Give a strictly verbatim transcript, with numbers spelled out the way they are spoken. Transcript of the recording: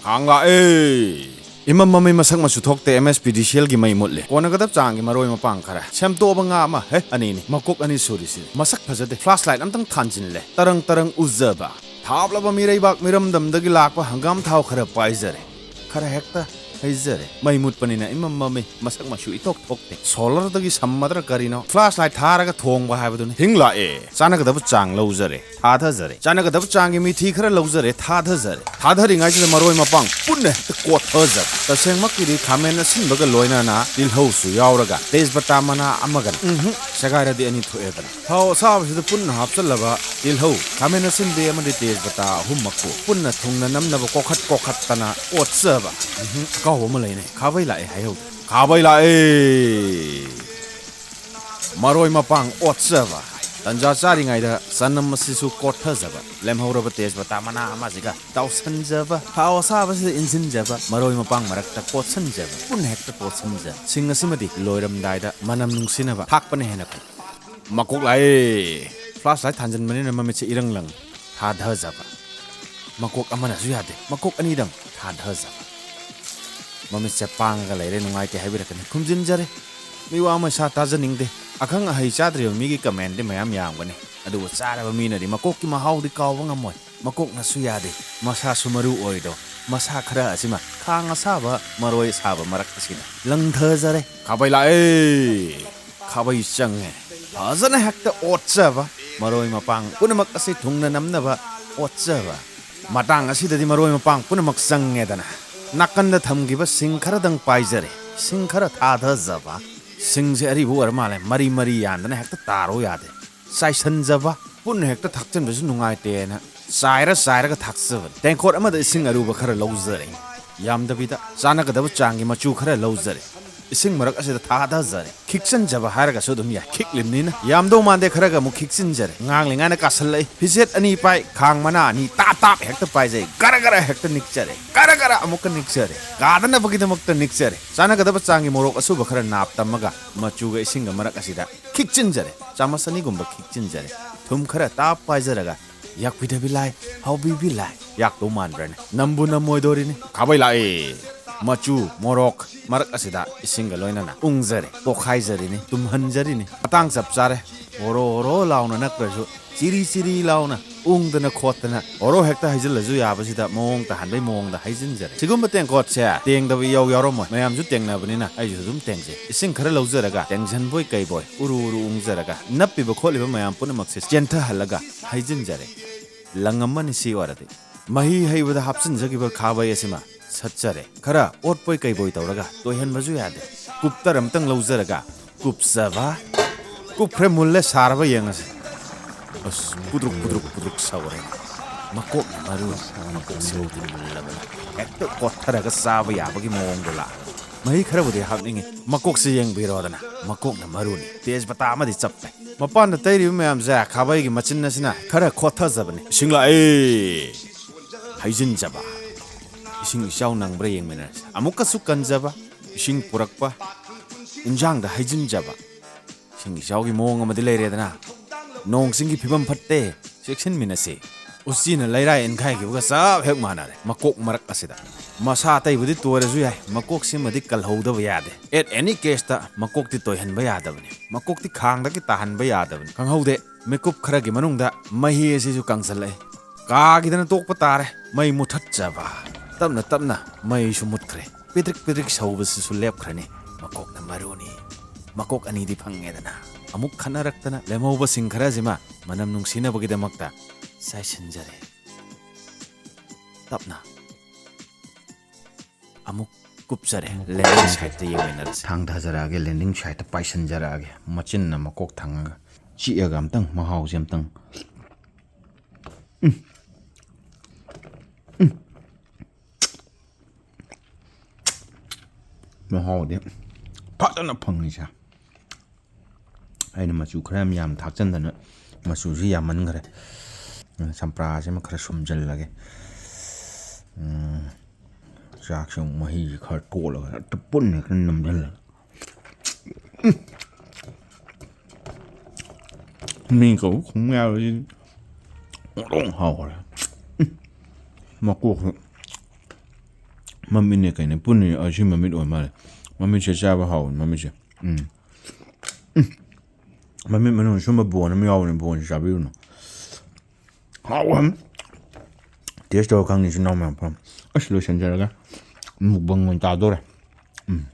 ꯈꯥꯡ ꯂꯥꯛꯑꯦ꯫ ꯏꯃꯝ ꯃꯝꯃꯤ, ꯃꯁꯛ ꯃꯆꯨ ꯊꯣꯛꯇꯦ꯫ ꯑꯦꯝ ꯑꯦꯁ ꯄꯤ ꯗꯤ ꯁꯤ ꯑꯦꯜꯒꯤ ꯃꯩ ꯃꯨꯠꯂꯦ꯫ ꯀꯣꯟꯅꯒꯗꯕ ꯆꯥꯡꯒꯤ ꯃꯔꯣꯏ ꯃꯄꯥꯡ ꯈꯔ ꯁꯦꯝꯗꯣꯛꯑꯕ ꯉꯥ ꯑꯃ, ꯍꯦ, ꯑꯅꯤꯅꯤ꯫ ꯃꯀꯣꯛ ꯑꯅꯤ ꯁꯨꯔꯤꯁꯤ꯫ ꯃꯁꯛ ꯐꯖꯗꯦ꯫ ꯐ꯭ꯂꯥꯁ ꯂꯥꯏꯠ ꯑꯝꯇꯪ ꯊꯥꯟꯖꯤꯜꯂꯦ꯫ ꯇꯔꯪ ꯇꯔꯪ ꯎꯖꯕ꯫ ꯊꯥꯞꯂꯕ ꯃꯤꯔꯩꯕꯥꯛ ꯃꯤꯔꯝꯗꯝꯗꯒꯤ ꯂꯥꯛꯄ ꯍꯪꯒꯥꯝ ꯊꯥꯎ ꯈꯔ ꯄꯥꯏꯖꯔꯦ꯫ ꯈꯔ ꯍꯦꯛꯇ ꯍꯩꯖꯔꯦ꯫ ꯃꯩ ꯃꯨꯠꯄꯅꯤꯅ ꯏꯃꯝ ꯃꯝꯃꯤ, ꯃꯁꯛ ꯃꯆꯨ ꯏꯊꯣꯛ ꯊꯣꯛꯇꯦ꯫ ꯁꯣꯂꯔꯗꯒꯤ ꯁꯝꯃꯗ꯭ꯔꯥ ꯀꯔꯤꯅꯣ, ꯐ꯭ꯂꯥꯁ ꯂꯥꯏꯠ ꯊꯥꯔꯒ ꯊꯣꯡꯕ ꯍꯥꯏꯕꯗꯨꯅꯤ꯫ ꯍꯤꯡ ꯂꯥꯛꯑꯦ꯫ ꯆꯥꯅꯒꯗꯕ ꯆꯥꯡ ꯂꯧꯖꯔꯦ꯫ ꯊꯥꯗꯖꯔꯦ꯫ ꯆꯥꯅꯒꯗꯕ ꯆꯥꯡꯒꯤ ꯃꯤꯊꯤ ꯈꯔ ꯂꯧꯖꯔꯦ꯫ ꯊꯥꯗꯖꯔꯦ꯫ ꯊꯥꯗꯔꯤꯉꯩꯁꯤꯗ ꯃꯔꯣꯏ ꯃꯄꯥꯡ ꯄꯨꯟꯅ ꯍꯦꯛꯇ ꯀꯣꯠꯊꯖꯔꯦ꯫ ꯇꯁꯦꯡꯃꯛꯀꯤꯗꯤ ꯈꯥꯃꯦꯟ ꯑꯁꯤꯟꯕꯒ ꯂꯣꯏꯅꯅ ꯇꯤꯜꯍꯧꯁꯨ ꯌꯥꯎꯔꯒ ꯇꯦꯖꯄꯇꯥ ꯃꯅꯥ ꯑꯃꯒ, ꯎꯝꯍꯨꯝ, ꯁꯦꯒꯥꯏꯔꯗꯤ ꯑꯅꯤ ꯊꯣꯛꯑꯦꯗꯅ꯫ ꯊꯥꯎ ꯑꯁꯥꯕꯁꯤꯗ ꯄꯨꯟꯅ ꯍꯥꯞꯆꯜꯂꯕ ꯇꯤꯜꯍꯧ, ꯈꯥꯃꯦꯟ ꯑꯁꯤꯟꯕꯤ ꯑꯃꯗꯤ ꯇꯦꯖꯄꯇꯥ ꯑꯍꯨꯝꯃꯛꯄꯨ ꯄꯨꯟꯅ ꯊꯨꯡꯅ ꯅꯝꯅꯕ ꯀꯣꯈꯠ ꯀꯣꯈꯠꯇꯅ ꯑꯣꯠꯆꯕ꯫ ꯎꯝꯍꯨꯝ, ꯑꯀꯥꯎꯕ ꯑꯃ ꯂꯩꯅꯦ꯫ ꯈꯥꯕꯩ ꯂꯥꯛꯑꯦ ꯍꯥꯏꯍꯧꯗꯦ꯫ ꯈꯥꯕꯩ ꯂꯥꯛꯑꯦ꯫ ꯃꯔꯣꯏ ꯃꯄꯥꯡ ꯑꯣꯠꯆꯕ꯫ ꯇꯟꯖꯥ ꯆꯥꯔꯤꯉꯩꯗ ꯆꯅꯝ ꯑꯁꯤꯁꯨ ꯀꯣꯠꯊꯖꯕ꯫ ꯂꯦꯝꯍꯧꯔꯕ ꯇꯦꯖꯄꯇꯥ ꯃꯅꯥ ꯑꯃꯁꯤꯒ ꯇꯥꯎꯁꯟꯖꯕ꯫ ꯊꯥꯎ ꯑꯁꯥꯕꯁꯤꯗ ꯏꯟꯁꯤꯟꯖꯕ꯫ ꯃꯔꯣꯏ ꯃꯄꯥꯡ ꯃꯔꯛꯇ ꯀꯣꯠꯁꯟꯖꯕ꯫ ꯄꯨꯟꯅ ꯍꯦꯛꯇ ꯀꯣꯠꯁꯟꯖꯕ꯫ ꯁꯤꯡ ꯑꯁꯤꯃꯗꯤ ꯂꯣꯏꯔꯝꯗꯥꯏꯗ ꯃꯅꯝ ꯅꯨꯡꯁꯤꯅꯕ ꯊꯥꯛꯄꯅ ꯍꯦꯟꯅ ꯐꯩ꯫ ꯃꯀꯣꯛ ꯂꯥꯛꯑꯦ꯫ ꯐ꯭ꯂꯥꯁ ꯂꯥꯏꯠ ꯊꯥꯟꯖꯟꯕꯅꯤꯅ ꯃꯃꯤꯠꯁꯦ ꯏꯔꯪ ꯂꯪ꯫ ꯊꯥꯗꯖꯕ꯫ ꯃꯀꯣꯛ ꯑꯃꯅꯁꯨ ꯌꯥꯗꯦ꯫ ꯃꯀꯣꯛ ꯑꯅꯤꯗꯪ ꯊꯥꯗꯖꯕ꯫ ꯃꯃꯤꯠꯁꯦ ꯄꯥꯡꯉꯒ ꯂꯩꯔꯦ, ꯅꯨꯡꯉꯥꯏꯇꯦ ꯍꯥꯏꯕꯤꯔꯛꯀꯅꯤ꯫ ꯈꯨꯝꯖꯤꯟꯖꯔꯦ꯫ ꯃꯤꯋꯥ ꯃꯩꯁꯥ ꯇꯥꯖꯅꯤꯡꯗꯦ꯫ ꯑꯈꯪ ꯑꯍꯩ ꯆꯥꯗ꯭ꯔꯤꯕ ꯃꯤꯒꯤ ꯀꯃꯦꯟꯗꯤ ꯃꯌꯥꯝ ꯌꯥꯝꯒꯅꯤ, ꯑꯗꯨꯕꯨ ꯆꯥꯔꯕ ꯃꯤꯅꯗꯤ ꯃꯀꯣꯛꯀꯤ ꯃꯍꯥꯎꯗꯤ ꯀꯥꯎꯕ ꯉꯝꯃꯣꯏ꯫ ꯃꯀꯣꯛꯅꯁꯨ ꯌꯥꯗꯦ, ꯃꯁꯥꯁꯨ ꯃꯔꯨ ꯑꯣꯏꯗꯣ꯫ ꯃꯁꯥ ꯈꯔ ꯑꯁꯤꯃ ꯈꯥꯡ ꯑꯁꯥꯕ, ꯃꯔꯣꯏ ꯑꯁꯥꯕ ꯃꯔꯛ ꯑꯁꯤꯗ ꯂꯪꯊꯖꯔꯦ꯫ ꯈꯥꯕꯩ ꯂꯥꯛꯑꯦ꯫ ꯈꯥꯕꯩ ꯆꯪꯉꯦ꯫ ꯐꯖꯅ ꯍꯦꯛꯇ ꯑꯣꯠꯆꯕ꯫ ꯃꯔꯣꯏ ꯃꯄꯥꯡ ꯄꯨꯝꯅꯃꯛ ꯑꯁꯤ ꯊꯨꯡꯅ ꯅꯝꯅꯕ ꯑꯣꯠꯆꯕ꯫ ꯃꯇꯥꯡ ꯑꯁꯤꯗꯗꯤ ꯃꯔꯣꯏ ꯃꯄꯥꯡ ꯄꯨꯝꯅꯃꯛ ꯆꯪꯉꯦꯗꯅ꯫ ꯅꯥꯀꯟꯗ ꯊꯝꯈꯤꯕ ꯁꯤꯡ ꯈꯔꯗꯪ ꯄꯥꯏꯖꯔꯦ꯫ ꯁꯤꯡ ꯈꯔ ꯊꯥꯗꯖꯕ꯫ ꯁꯤꯡꯁꯦ ꯑꯔꯤꯕ ꯑꯣꯏꯔ ꯃꯥꯜꯂꯦ꯫ ꯃꯔꯤ ꯃꯔꯤ ꯌꯥꯟꯗꯅ ꯍꯦꯛꯇ ꯇꯥꯔꯣ ꯌꯥꯗꯦ꯫ ꯆꯥꯏꯁꯟꯖꯕ꯫ ꯄꯨꯟꯅ ꯍꯦꯛꯇ ꯊꯥꯛꯆꯟꯕꯁꯨ ꯅꯨꯡꯉꯥꯏꯇꯦꯅ ꯆꯥꯏꯔ ꯆꯥꯏꯔꯒ ꯊꯥꯛꯆꯕꯅꯤ꯫ ꯇꯦꯡꯀꯣꯠ ꯑꯃꯗ ꯏꯁꯤꯡ ꯑꯔꯨꯕ ꯈꯔ ꯂꯧꯖꯔꯦ꯫ ꯌꯥꯝꯗꯕꯤꯗ ꯆꯥꯅꯒꯗꯕ ꯆꯥꯡꯒꯤ ꯃꯆꯨ ꯈꯔ ꯂꯧꯖꯔꯦ꯫ ꯏꯁꯤꯡ ꯃꯔꯛ ꯑꯁꯤꯗ ꯊꯥꯗꯖꯔꯦ꯫ ꯈꯤꯛꯆꯟꯖꯕ ꯍꯥꯏꯔꯒꯁꯨ ꯑꯗꯨꯝ ꯌꯥꯏ꯫ ꯈꯤꯛꯂꯤꯕꯅꯤꯅ ꯌꯥꯝꯗꯧ ꯃꯥꯟꯗꯦ, ꯈꯔꯒ ꯑꯃꯨꯛ ꯈꯤꯛꯆꯤꯟꯖꯔꯦ꯫ ꯉꯥꯡꯂꯤꯉꯥꯏꯅ ꯀꯥꯁꯜꯂꯛꯏ꯫ ꯐꯤꯖꯦꯠ ꯑꯅꯤ ꯄꯥꯏ, ꯈꯥꯡ ꯃꯅꯥ ꯑꯅꯤ ꯇꯥꯞ ꯇꯥꯞ ꯍꯦꯛꯇ ꯄꯥꯏꯖꯩ꯫ ꯒꯔ ꯒꯔ ꯍꯦꯛꯇ ꯅꯤꯛꯆꯔꯦ꯫ ꯒꯔ ꯒꯔ ꯑꯃꯨꯛꯀ ꯅꯤꯛꯆꯔꯦ꯫ ꯀꯥꯗꯅꯕꯒꯤꯗꯃꯛꯇ ꯅꯤꯛꯆꯔꯦ꯫ ꯆꯥꯅꯒꯗꯕ ꯆꯥꯡꯒꯤ ꯃꯣꯔꯣꯛ ꯑꯁꯨꯕ ꯈꯔ ꯅꯥꯞ ꯇꯝꯃꯒ ꯃꯆꯨꯒ ꯏꯁꯤꯡꯒ ꯃꯔꯛ ꯑꯁꯤꯗ ꯈꯤꯛꯆꯤꯟꯖꯔꯦ꯫ ꯆꯥꯃꯁ ꯑꯅꯤꯒꯨꯝꯕ ꯈꯤꯛꯆꯤꯟꯖꯔꯦ꯫ ꯊꯨꯝ ꯈꯔ ꯇꯥꯞ ꯄꯥꯏꯖꯔꯒ ꯌꯥꯛꯄꯤꯗꯕꯤ ꯂꯥꯏ, ꯍꯥꯎꯕꯤꯕꯤ ꯂꯥꯏ꯫ ꯌꯥꯛꯇꯧ ꯃꯥꯟꯕ꯭ꯔꯅꯦ? ꯅꯝꯕꯨ ꯅꯝꯃꯣꯏꯗꯣꯔꯤꯅꯤ꯫ ꯈꯥꯕꯩ ꯂꯥꯛꯑꯦ꯫ ꯃꯆꯨ, ꯃꯣꯔꯣꯛ, ꯃꯔꯛ ꯑꯁꯤꯗ ꯏꯁꯤꯡꯒ ꯂꯣꯏꯅꯅ ꯎꯪꯖꯔꯦ, ꯇꯣꯈꯥꯏꯖꯔꯤꯅꯤ, ꯇꯨꯝꯍꯟꯖꯔꯤꯅꯤ꯫ ꯃꯇꯥꯡ ꯆꯞ ꯆꯥꯔꯦ꯫ ꯑꯣꯔꯣ ꯑꯣꯔꯣ ꯂꯥꯎꯅ ꯅꯠꯇ꯭ꯔꯁꯨ, ꯆꯤꯔꯤ ꯆꯤꯔꯤ ꯂꯥꯎꯅ ꯎꯪꯗꯅ ꯈꯣꯠꯇꯅ ꯑꯣꯔꯣ ꯍꯦꯛꯇ ꯍꯩꯖꯤꯜꯂꯁꯨ ꯌꯥꯕꯁꯤꯗ ꯃꯑꯣꯡ ꯇꯥꯍꯟꯕꯩ ꯃꯑꯣꯡꯗ ꯍꯩꯖꯤꯟꯖꯔꯦ꯫ ꯁꯤꯒꯨꯝꯕ ꯇꯦꯡꯀꯣꯠꯁꯦ ꯇꯦꯡꯗꯕ ꯏꯌꯥꯎ ꯌꯥꯎꯔꯝꯃꯣꯏ꯫ ꯃꯌꯥꯝꯁꯨ ꯇꯦꯡꯅꯕꯅꯤꯅ ꯑꯩꯁꯨ ꯑꯗꯨꯝ ꯇꯦꯡꯖꯩ꯫ ꯏꯁꯤꯡ ꯈꯔ ꯂꯧꯖꯔꯒ ꯇꯦꯡꯁꯤꯟꯕꯣꯏ ꯀꯩꯕꯣꯏ ꯎꯔꯨ ꯎꯔꯨ ꯎꯪꯖꯔꯒ ꯅꯞꯄꯤꯕ ꯈꯣꯠꯂꯤꯕ ꯃꯌꯥꯝ ꯄꯨꯝꯅꯃꯛꯁꯦ ꯆꯦꯟꯊꯍꯜꯂꯒ ꯍꯩꯖꯤꯟꯖꯔꯦ꯫ ꯂꯪ ꯑꯃꯅꯤ ꯁꯤ ꯑꯣꯏꯔꯗꯤ꯫ ꯃꯍꯤ ꯍꯩꯕꯗ ꯍꯥꯞꯆꯤꯟꯖꯈꯤꯕ ꯈꯥꯕꯩ ꯑꯁꯤꯃ ꯁꯠꯆꯔꯦ꯫ ꯈꯔ ꯑꯣꯠꯄꯣꯏ ꯀꯩꯕꯣꯏ ꯇꯧꯔꯒ ꯇꯣꯏꯍꯟꯕꯁꯨ ꯌꯥꯗꯦ꯫ ꯀꯨꯞꯇꯔ ꯑꯃꯇꯪ ꯂꯧꯖꯔꯒ ꯀꯨꯞꯆꯕ꯫ ꯀꯨꯞꯈ꯭ꯔꯦ, ꯃꯨꯜꯂꯦ, ꯁꯥꯔꯕ ꯌꯦꯡꯉꯁꯤ꯫ ꯑꯁ, ꯄꯨꯗ꯭ꯔꯨꯛ, ꯄꯨꯗ꯭ꯔꯨꯛ, ꯄꯨꯗ꯭ꯔꯨꯛ ꯁꯧꯔꯦ꯫ ꯃꯀꯣꯛꯅ ꯃꯔꯨꯅꯤ꯫ ꯃꯀꯣꯛꯁꯦ ꯃꯨꯜꯂꯕꯅꯤ꯫ ꯍꯦꯛꯇ ꯀꯣꯠꯊꯔꯒ ꯆꯥꯕ ꯌꯥꯕꯒꯤ ꯃꯑꯣꯡꯗ ꯂꯥꯛꯑꯦ꯫ ꯃꯍꯤ ꯈꯔꯕꯨꯗꯤ ꯍꯥꯞꯅꯤꯡꯉꯤ꯫ ꯃꯀꯣꯛꯁꯦ ꯌꯦꯡꯕꯤꯔꯣꯗꯅ꯫ ꯃꯀꯣꯛꯅ ꯃꯔꯨꯅꯤ꯫ ꯇꯦꯖꯄꯇꯥ ꯑꯃꯗꯤ ꯆꯞꯄꯦ꯫ ꯃꯄꯥꯟꯗ ꯇꯩꯔꯤꯕ ꯃꯌꯥꯝꯁꯦ ꯈꯥꯕꯩꯒꯤ ꯃꯆꯤꯟ ꯑꯁꯤꯅ ꯈꯔ ꯈꯣꯠꯊꯖꯕꯅꯤ꯫ ꯏꯁꯤꯡ ꯂꯥꯛꯑꯦ꯫ ꯍꯩꯖꯤꯟꯖꯕ꯫ ꯏꯁꯤꯡ ꯏꯆꯥꯎ ꯅꯪꯕ꯭ꯔꯥ ꯌꯦꯡꯃꯤꯟꯅꯔꯁꯤ꯫ ꯑꯃꯨꯛꯀꯁꯨ ꯀꯟꯖꯕ꯫ ꯏꯁꯤꯡ ꯄꯨꯔꯛꯄ꯫ ꯏꯟꯖꯥꯡꯗ ꯍꯩꯖꯤꯟꯖꯕ꯫ ꯏꯁꯤꯡ ꯏꯆꯥꯎꯒꯤ ꯃꯑꯣꯡ ꯑꯃꯗꯤ ꯂꯩꯔꯦꯗꯅ꯫ ꯅꯣꯡ ꯆꯤꯡꯒꯤ ꯐꯤꯕꯝ ꯐꯠꯇꯦ꯫ ꯆꯦꯛꯁꯤꯟꯃꯤꯟꯅꯁꯤ꯫ ꯎꯆꯤꯅ ꯂꯩꯔꯥꯏ ꯏꯟꯈꯥꯏꯈꯤꯕꯒ ꯆꯞ ꯍꯦꯛ ꯃꯥꯟꯅꯔꯦ꯫ ꯃꯀꯣꯛ ꯃꯔꯛ ꯑꯁꯤꯗ꯫ ꯃꯁꯥ ꯑꯇꯩꯕꯨꯗꯤ ꯇꯣꯏꯔꯁꯨ ꯌꯥꯏ, ꯃꯀꯣꯛꯁꯤꯃꯗꯤ ꯀꯜꯍꯧꯗꯕ ꯌꯥꯗꯦ꯫ At any caseꯇ ꯃꯀꯣꯛꯇꯤ ꯇꯣꯏꯍꯟꯕ ꯌꯥꯗꯕꯅꯤ꯫ ꯃꯀꯣꯛꯇꯤ ꯈꯥꯡꯗꯒꯤ ꯇꯥꯍꯟꯕ ꯌꯥꯗꯕꯅꯤ꯫ ꯈꯪꯍꯧꯗꯦ, ꯃꯤꯀꯨꯞ ꯈꯔꯒꯤ ꯃꯅꯨꯡꯗ ꯃꯍꯤ ꯑꯁꯤꯁꯨ ꯀꯪꯁꯤꯜꯂꯛꯏ꯫ ꯀꯥꯈꯤꯗꯅ ꯇꯣꯛꯄ ꯇꯥꯔꯦ꯫ ꯃꯩ ꯃꯨꯊꯠꯆꯕ꯫ ꯇꯞꯅ ꯇꯞꯅ ꯃꯩꯁꯨ ꯃꯨꯠꯈ꯭ꯔꯦ꯫ ꯄꯤꯗ꯭ꯔꯤꯛ ꯄꯤꯗ꯭ꯔꯤꯛ ꯁꯧꯕꯁꯤꯁꯨ ꯂꯦꯞꯈ꯭ꯔꯅꯤ꯫ ꯃꯀꯣꯛꯅ ꯃꯔꯨꯅꯤ꯫ ꯃꯀꯣꯛ ꯑꯅꯤꯗꯤ ꯐꯪꯉꯦꯗꯅ꯫ ꯑꯃꯨꯛ ꯈꯠꯅꯔꯛꯇꯅ ꯂꯦꯝꯍꯧꯕꯁꯤꯡ ꯈꯔꯁꯤꯃ ꯃꯅꯝ ꯅꯨꯡꯁꯤꯅꯕꯒꯤꯗꯃꯛꯇ ꯆꯥꯏꯁꯤꯟꯖꯔꯦ꯫ ꯇꯞꯅ ꯑꯃꯨꯛ ꯀꯨꯞꯆꯔꯦ꯫ Landing siteꯇ ꯌꯦꯡꯃꯤꯟꯅꯔꯁꯤ꯫ ꯊꯥꯡꯊꯖꯔꯛꯑꯒꯦ, landing siteꯇ ꯄꯥꯏꯁꯤꯟꯖꯔꯛꯑꯒꯦ꯫ ꯃꯆꯤꯟꯅ ꯃꯀꯣꯛ ꯊꯥꯡꯉꯒ ꯆꯤꯛꯑꯒ ꯑꯝꯇꯪ ꯃꯍꯥꯎꯁꯦ ꯑꯝꯇꯪ꯫ ꯎꯝ꯫ ꯎꯝ꯫ ꯃꯍꯥꯎꯗꯤ ꯐꯖꯅ ꯐꯪꯉꯤꯁꯦ꯫ ꯑꯩꯅ ꯃꯆꯨ ꯈꯔ ꯌꯥꯝ ꯌꯥꯝ ꯊꯥꯛꯆꯟꯗꯅ ꯃꯆꯨꯁꯤ ꯌꯥꯝꯃꯟꯈ꯭ꯔꯦ꯫ ꯆꯝꯄ꯭ꯔꯥꯁꯤꯃ ꯈꯔ ꯁꯨꯝꯖꯜꯂꯒꯦ꯫ ꯎꯝ, ꯆꯥꯛꯁꯤ ꯑꯃꯨꯛ ꯃꯍꯤꯁꯤ ꯈꯔ ꯇꯣꯠꯂꯒ ꯍꯦꯛꯇ ꯄꯨꯟꯅ ꯍꯦꯛꯇ ꯅꯝꯁꯤꯜꯂꯒꯦ꯫ ꯎꯝ꯫ ꯃꯤ ꯀꯧꯕ ꯈꯨꯝ ꯌꯥꯔꯣꯏꯁꯤꯗꯤ꯫ ꯑꯣꯟꯊꯣꯛ ꯍꯥꯎꯈ꯭ꯔꯦ꯫ ꯎꯝ꯫ ꯃꯀꯣꯛꯁꯨ ꯃꯃꯤꯠꯅꯦ ꯀꯩꯅꯦ ꯄꯨꯟꯅ ꯑꯁꯤ ꯃꯃꯤꯠ ꯑꯣꯏ ꯃꯥꯜꯂꯦ꯫ ꯃꯃꯤꯠꯁꯦ ꯆꯥꯕ ꯍꯥꯎꯕꯅꯤ ꯃꯃꯤꯠꯁꯦ꯫ ꯎꯝ꯫ ꯎꯝ꯫ ꯃꯃꯤꯠ ꯃꯅꯨꯡꯗ ꯁꯨꯝꯕ ꯕꯣꯟ ꯑꯃ ꯌꯥꯎꯕꯅꯦ, ꯕꯣꯟꯁꯦ ꯆꯥꯕꯤꯔꯨꯅꯨ꯫ ꯍꯥꯎꯕ ꯑꯃ꯫ Taste ꯇꯧꯔ ꯈꯪꯅꯤ ꯏꯆꯤꯟ ꯏꯅꯥꯎ ꯃꯌꯥꯝ ꯄꯨꯝꯅꯃꯛ꯫ ꯑꯁ, ꯂꯣꯏꯁꯤꯟꯖꯔꯒ mukbang ꯑꯣꯏꯅ ꯇꯥꯗꯣꯔꯦ꯫ ꯎꯝ꯫